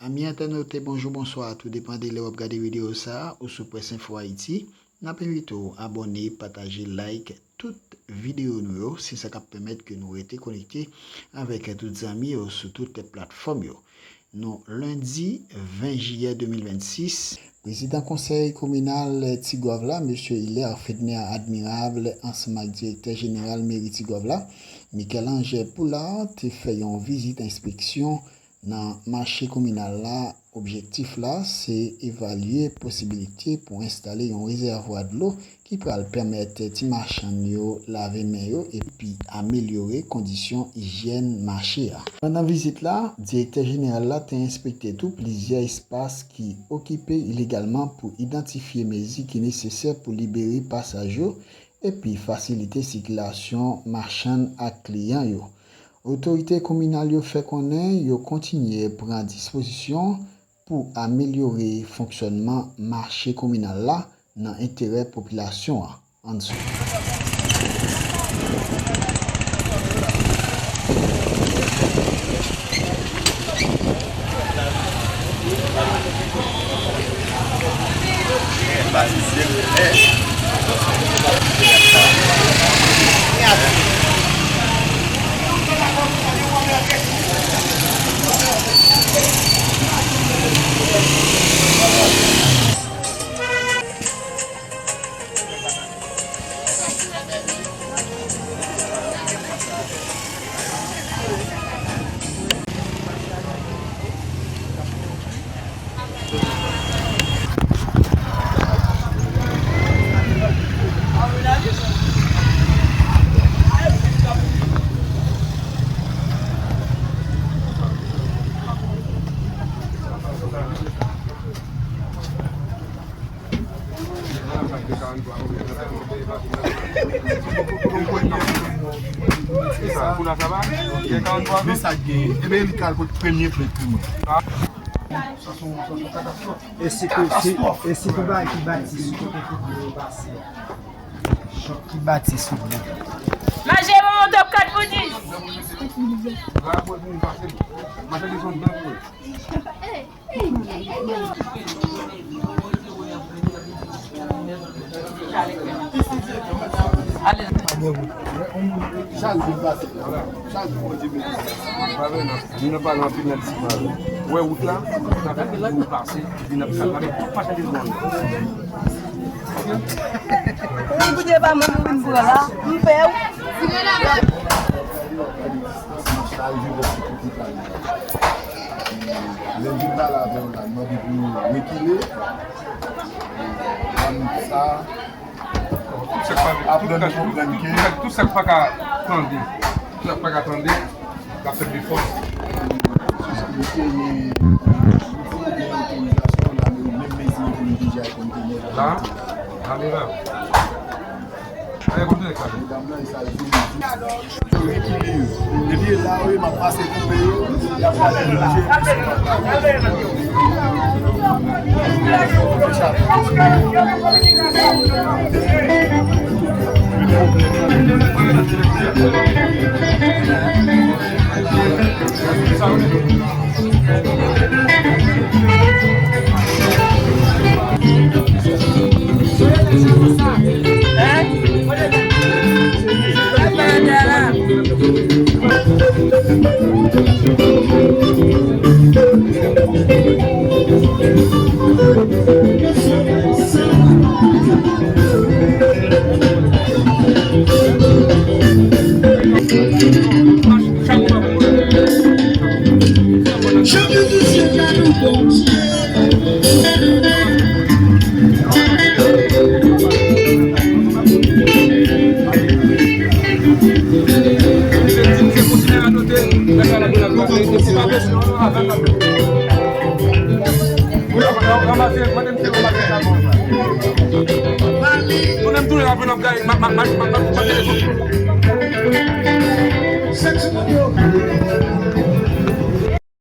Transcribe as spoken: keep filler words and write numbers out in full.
Ami entènot, bonjou, bonswa, tou depann de lè w ap gade videyo sa a, ou sou Presse Info Haïti. N ap envite w abòne, pataje, like tout videyo nou yo, se sa k ap pèmèt ke nou rete konekte avèk tout zanmi yo sou tout platfòm yo. Nou lendi ven jiyè de mil vennsis. Prezidan konsèy kominal Tigwav la, mesye Hilaire Fedner Admirable, ansanm ak direktè jeneral meri Tigwav la, Michel-Ange Poulard, te fè yon vizit enspeksyon nan mache kominal la. Objektif la, se evalye posibilite pou enstale yon rezèvwa dlo ki pral pèmèt ti machann yo lave men yo epi amelyore kondisyon ijyèn mache a. Pandan vizit la, direktè jeneral la te enspekte tou plizyè espas ki okipe ilegalman pou idantifye mezi ki nesesè pou libere pasaj yo epi fasilite sikilasyon machann ak kliyan yo. Otorite kominal yo fè konnen yo kontinye pran dispozisyon pou amelyore fonksyònman mache kominal la nan enterè popilasyon an. Ann swiv. E sa, pou la sa va? Gen karantwa tou? Men sa k genyen. Ebyen, li kal kot premye plent pou mwen. E si pou, si, e si pou bagay ki bati sou kote pou dlo pase? Chòk ki bati sou dlo. Mache bonbon top kat pou dis. Chal vin pase, chal vin pase. Vin nan pale anpil nan disiplin. Ou wè wout la, n ap fè wout pase, epi n ap gade tout machandiz mòn. Menm pou Dye pa mwen, mwen vin pran la, m pè w. Sa rive bò sou kote kay la. Lè m vin pale avè w la, m mande pou w rekile. Ban m sa. Tout sa k pa, aprann tout, konprann ke tout sa k pa ka tande, tout sa k pa ka tande, l ap fè de fòs. Mesye, nou te gen otorizasyon la, men menm mezi yo pou nou deja konn genyen la. Ane la. Ane konn genyen la. Medam nan, sa yo di. Yo rekile yo. Depi e la, wi, m ap pase koupe yo. Y ap pase koupe yo.